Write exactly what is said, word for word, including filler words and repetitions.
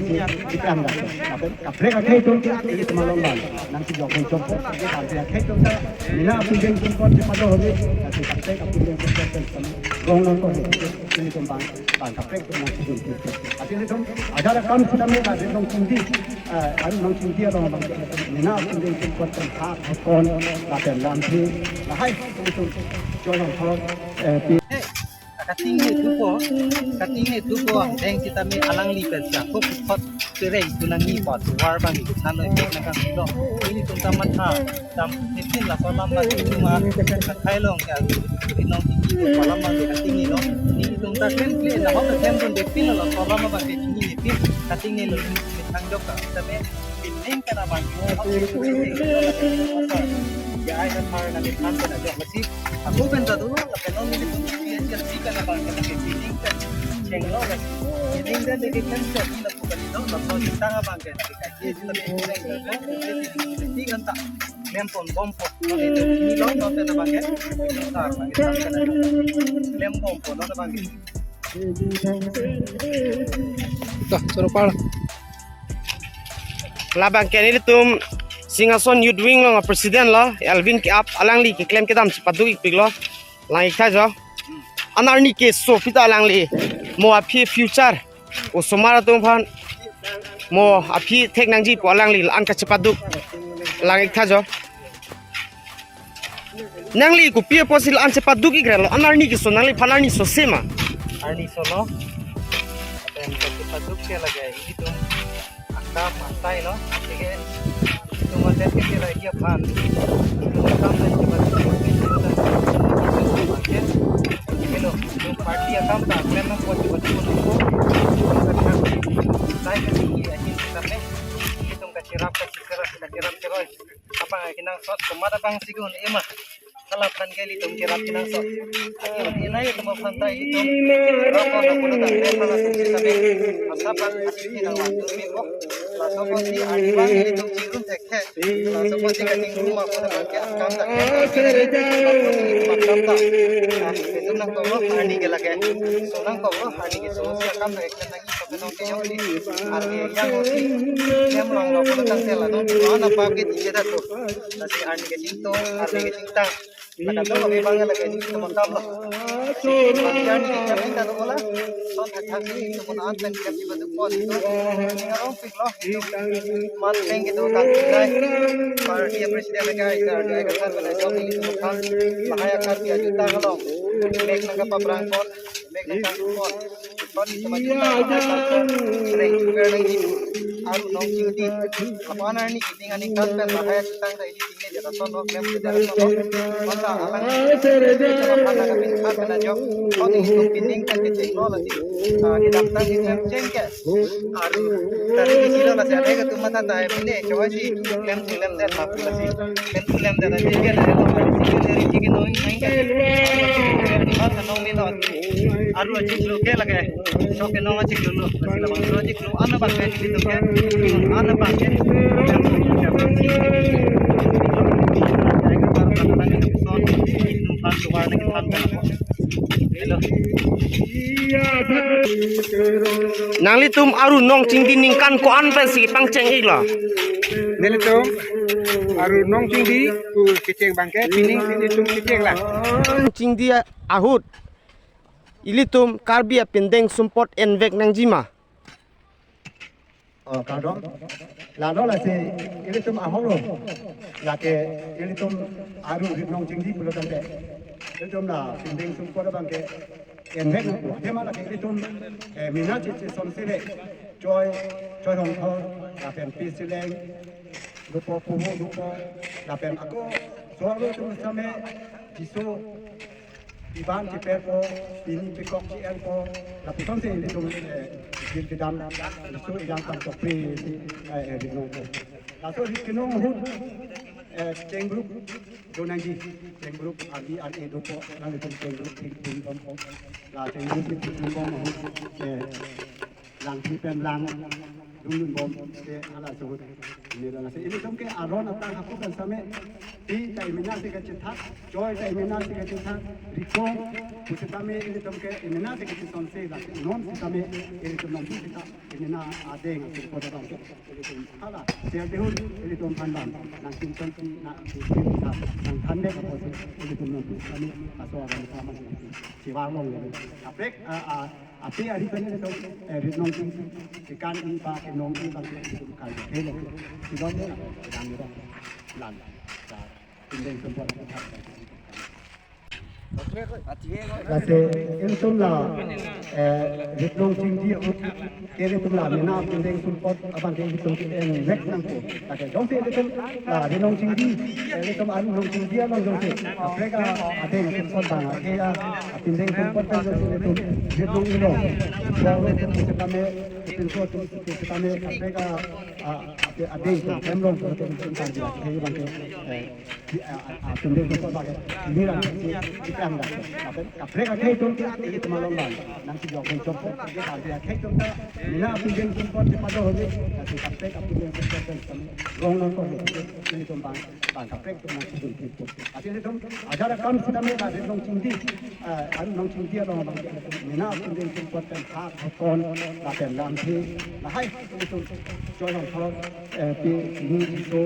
isi iplang dak. Lapen kaprek akhei atum ke isi malom bang. Nangsi jok pon chok pon, kaprek akhei atum ta, mina apun deng sumpot si pado hobi, nangsi kaprek apun deng sumpot si pado. Rong nang ko he, ilitum bang, bang kaprek atum nangsi jok pon. Ati ilitum, ajar akam sitame la, ilitum chingdi, eh, anu nang chingdi along bang, mina apun deng sumpot si ha, kon, lapen lampi, lahai, ilitum, jolong thor, eh, pi- Kating ne thupo, kating ne thupo, angdeng sitame alangli pen sa, kok thot sereng tu nangji apot, war bang itu, nanoi pek nang kang lo. Ilitum ta matha, tam, nipin laso alam bang itu ma, kathai long ke aru, rinong tinggi, alam bang ke kating ne lo. Ilitum ta klem klem, lahok klem dun depin laso alam bang ke tinggi nipin, kating ne lo, nithang jok ka, sitame, pining kana bang, ya ai na thar na nithang kana jok, masi, Ako pen ta dolo, lapen non nelitum P H L C kana bang kana ke pining pen chenglo lasi. Pining pen deke pen se ila ko kali do, laso sitang abang ke ke kai ke sita pen chenglo. Pining pen ta klem pon bom pon. Non nelitum pini lo, non pen abang ke. Sar abang ke, klem bom pon, non abang ke. Tuh, suruh pal. Labang ke nelitum Singhason Youth Wing along a-president lo, Alvin Kiap, alangli keklem kedam si paduk-ik piklo. Lang-ik tha jo. Anarni keso pita alangli, mo aphi future, osomar atum aphan, mo aphi thek nangji pu alangli la-an kachepaduk. Lang-ik tha jo. Nangli kopi apotsi la-an chepaduk-ik ra lo, anarni keso nangliphan arni so se ma? Arni so lo. Lapen kachepaduk ke lake ilitum akam asai lo. Athe ke ilitum adet ke lagi aphan. Ilitum akam asai chepaduk. Hello, ilitum party akam ta klem nang buat chepaduk. Sai ke tinggi ahin kami. Ilitum kacherap kacherap kacherap cheroi. Abang kenangsot, komat abang si un-e ma. Kalaphan ke ilitum kerap kenangsot. Aki un-e nai ilitum aphan ta ilitum. Roko na pulu ta, eh, pala tu si kami. Asa pan asi kinang wan tu mi ko. Laso apotsi arni abang ilitum chirun thekthe. Laso apotsi kating ru ma ko na ke akam ta. Akam ta. Ah, ilitum nangtoklo, arni ke lake. So nangtoklo, arni keso si akam ta. Nang iso penong kejok ni, arni yang si, yang lang lo pula tang sela dong, lo na pap ke tije dak tu. Lasi arni kejingtung, arni kejingtang. Lake do kami bang lake itum akam lo. Si bang jan ni kami ta do la. Son thak thak ni itum an pen kami badu pon itum. Ni arong pik lo. Mat peng gitu kan. Party president lake ai sa ai ka sa pen ai jok ni itum akam. Mahaya kan dia juta kalau. Mek nang ka paprang pon. Mek nang ka pon. Pon itum an juta mahaya kan pon. Reng sugar nang ni. Aru nong chingdi. Apa nang ni kiting ani kan pen mahaya jutang ta ini. Dia lason lo, klem ke dia lason lo. Masa alang, dia lason lo, alang kami khat kena jok. Kau ni itu pining kan kecheng lo lagi. Ah, di daptar di klem cheng ke. Aru, tadi di sini lah saya ada ketumatan dah, ini coba sih klem klem dan apa sih. Klem klem dan ada dia dari lo, dari sini dari sini no ini kan. Masa no minot. Aru achik lo ke lake. Sok ke nong achik lo. Basi labang so achik lo. Ana bang ke achik lo ke. Ana bang ke. Hello. Nanglitum aru nong chingdi ningkan ko-an pensi pangcheng iklo? Nelitum aru nong chingdi ku kecheng bangke pining nelitum kecheng la. Chingdi ahut ilitum Karbi apindeng sumpot envek nangjima? Oh, kardom. Lalo lasi ilitum ahok lo. Lake ilitum aru rit nong chingdi pulo tangte. Ilitum la pindeng sumpot abangke envek nang. Tema lake ilitum, eh, mena chichi son sile. Choi, choi hong thor, lapen pi sileng, lupo puhu lupo, lapen ako, so alo tum same, jiso, iban chiper ko, pini pikok chi el ko, lapuson si ilitum, eh, jil kedam, jiso ijang kam tokpe si, eh, eh, rit nong ko. Laso rit kenong ahut, eh, cheng group, do nangji, cheng group, R D R A do ko, nanglitum cheng group, ting ting bom ko. La cheng group, ting ting bom ahut, eh, lang thi pen lang, dum dum bom, ke ala suhut. Ini adalah si, ilitum ke aron atang hako pen same, ti ta imena si kachethak, choi ta imena si kachethak, rikong, pusitame ilitum ke imena si kachethon si, la non sitame ilitum non sita, imena adeng, si koda bang, ilitum hala, si adehun, ilitum phan bang, nang tington si, nang tington si, nang thandek aposi, ilitum non sitame, aso aron atang si, si warlong le. Kaprek, a, a, Api ari kani ito, eh, rit nong chingdi, ikan iba, inong iba, itum kan, hello, sidon na, dam dam, lan, sa, pindeng sumpot. Lasi, ilitum la, eh, rit nong chingdi, ilitum la, mena pindeng sumpot, abangke ilitum envek nangpo. Lake, jongsi ilitum, la, rit nong chingdi, eh, ilitum aru nong chingdi along jongsi. Kaprek adeng sumpot bang, ke ya, pindeng sumpot pen jongsi ilitum, rit nong ilo. Jongsi ilitum, sitame, ilitum so, ilitum sitame, kaprek, ah, adeng sumpot pen long, ilitum kan dia, ke bangke, eh, di, ah, ah, pindeng sumpot bangke, ini lang, si, si kan dah. Kaprek, kaprek akhei tum, ilitum along bang, nang si jok, jok, jok, kan dia, akhei tum ta, mina pindeng sumpot, si pado hobi, nang si kaprek, pindeng sumpot pen, long long ko, ilitum bang. Bang kaprek tum nang sudun kiput. Ati ilitum ajar akam sitame la rit nong chingdi, eh, aru nong chingdi along bang ilitum mina pindeng sumpot pen hak hokon lapen lamthe lahai ilitum choi hong thor, eh, pi ni so.